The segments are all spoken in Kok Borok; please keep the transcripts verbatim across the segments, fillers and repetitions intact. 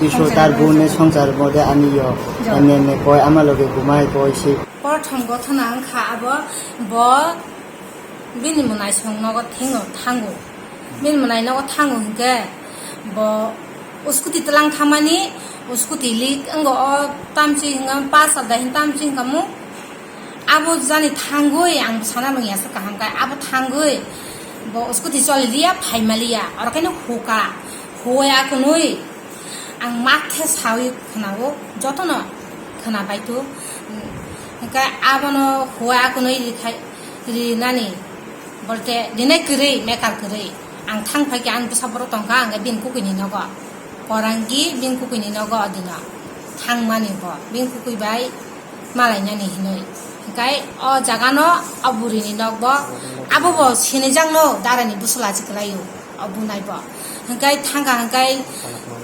Kisu tar bune songsar mode ani yo. Enne enne koi ama loge gumai koi si. Prothom gothona wngkha abo, bo bini mwnaisong nogo thingo thango. Bini mwnai nogo thango hinkhe bo scooty tlang thamani, scooty leak wngo o tamchi hinga pas adai hin tamchi hinga mu. Abo jani thangwi ang sana manya sa kaham kai. Abo thangwi bo scooty choli liya, phai maliya. Oro kaino huka, huya kunui. Ang mathe sawi khwnao, jotono khwnabai tu. Hinkhe abono huya kunui rikhai, rinani. Bolte rinai kwrwi, mekar kwrwi. Ang thang phaikhe ang bwsa borok tongkha, ang bini kukuini nogo. Korangi bini kukuini nogo odino. Thangmani bo, bini kukui bai malainani hinwi. Hinkhe o jagano o burini nokbo, abobo sinijakno darani bwswla se kwlaio, o bunaibo. Hinkhe thangkha hinkhe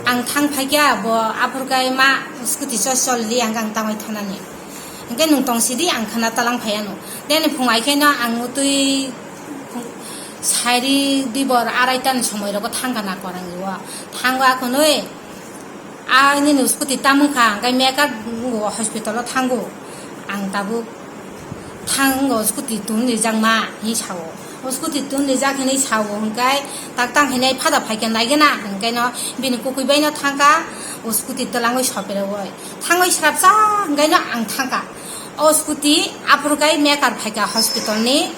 ang thang phaikha, bo aphurkhe ma scooty chos choli ang, ang tangwi thanani. Hinkhe nwng tongsidi ang khwna talang phaiano. Deni phung aikheno ang utwi sairi dibor araitani somoirogo thangkha na Korangi o. Thangwi akhonwi A nini scooty tamung kha, hingkai mekar hospital o thango. Ang tabuk thango, scooty tun rijak ma, hinwi sao. O scooty tun rijak hinwi sao, hingkai tak tang hinwi phada phaikha naigena, hingkaino bini kukui baino thangkha, o scooty twlangwi soperewoi. Thangwi srapsa, hingkaino ang thangkha. O scooty aphuru kai mekar phaikha hospital ni.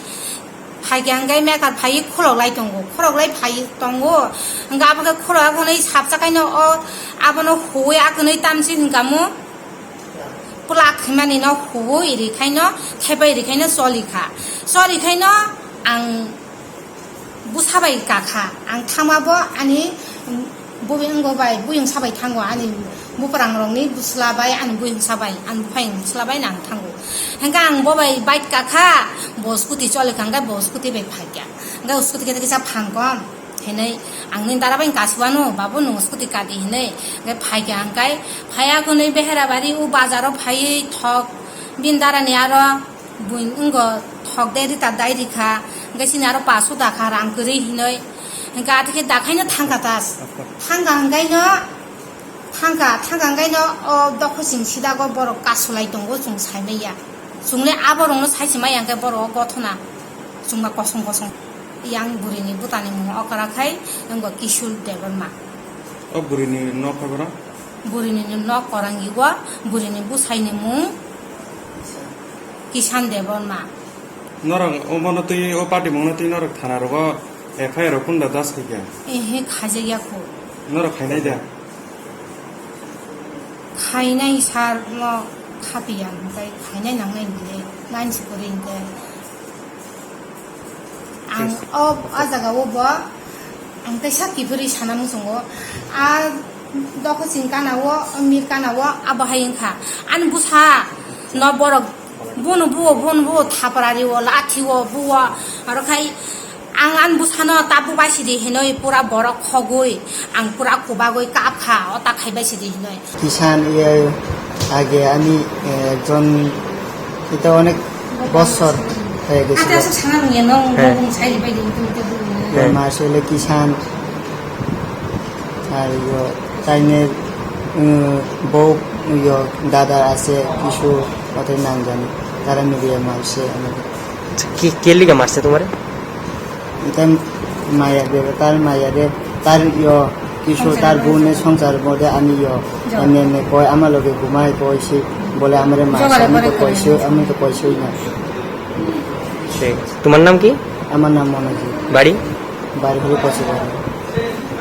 Phaikha hingkai mekar phaiwi khulok lai tongo, khulok lai phai tongo. Hingkha abo khe khulok akhonwi sapsa kaino o abono huwi akhonwi tamsi hingkha mo. Plak himani no huwi rikhaino, thepai rikhaino choli kha. Choli khaino ang bwsa bai kakha. Ang thangma bo ani Bubui wngbo bai, buyung sabai thango ani buprangrokni bwsla bai, ani buyung sabai, ani buphang bwsla bai nang thango. Hingke ang bo bai bike kakha, bo scooty chole kha, hingke bo scooty bai phaikha. Hingke scooty khe kisa phangkon hinwi ang nini dara bai kasiwano, "Babu, nwng scooty kadi," hinwi. Hingke phaikha, hingke phaiya khwnwi Beherabari o bazaro phaiwi thok bini darani aro Buini wngkha thok de rita dai rikha, hingke chini aro paso dakha rang kwrwi hinwi, hingke atikhe dakhaino thangkha tas. Thangkha hingkaino, thangkha, thangkha hingkaino o dokhosing sidago borok kasulai tongo chwng saimanya. Chwngle aborokno saisi maya hingke borok o gothona chwngma kosong kosong. Yang burini bwtani mung okra khai wngkha Kishul Debbarma. O burini nok khe bwrang? Burini nok Korangi o, burini bwsaini mung Kisan Debbarma. Norok omono twi, o party mungno twi norok thana rogo F I R rok kunda das khaikha? Ehe, khaijakya kho. Norok khainai da? Khainai sir no khapiya, hwnkhe khainai nangnai hinwi, nine si kwrwi hwnkhe. Ang o, o jaga o bo, ang teisa kiphilwi sana muchungo. A dokhosing kana o, mir kana o, abo hai wngkha. Ani bwsa no borok bono buo, bono buo, thapra rio, lathi o, buo, aro khai ang ani bwsano tabuk bai sidi hinwi pura borok khogwi, ang pura kubagwi kapkha, o ta khai bai sidi hinwi. Kisan, iye, age ani, eh, ekjon, ita onek bosor hoi gesi. Ate asuk sana nung ya, nung, heh, nung sai bai di, itu, itu, itu. Heh. Masole Kisan, ar yo, taine, eh, bou, yo, dada ase, kisu, ote nang jani, tara media mause, ano. Ki, ke liga marse tumare? Itan maya de, tar maya de, tar yo, kisu, tar bune songsar mode ani yo, enne enne koi, ama loge gumai koi si, bole amare marse, ami to koi si, ami to koi si na. ঠিক। তোমার নাম কি? আমার নাম মনোজিৎ। বাড়ি? বাড়ি হলো কচুবাড়ি।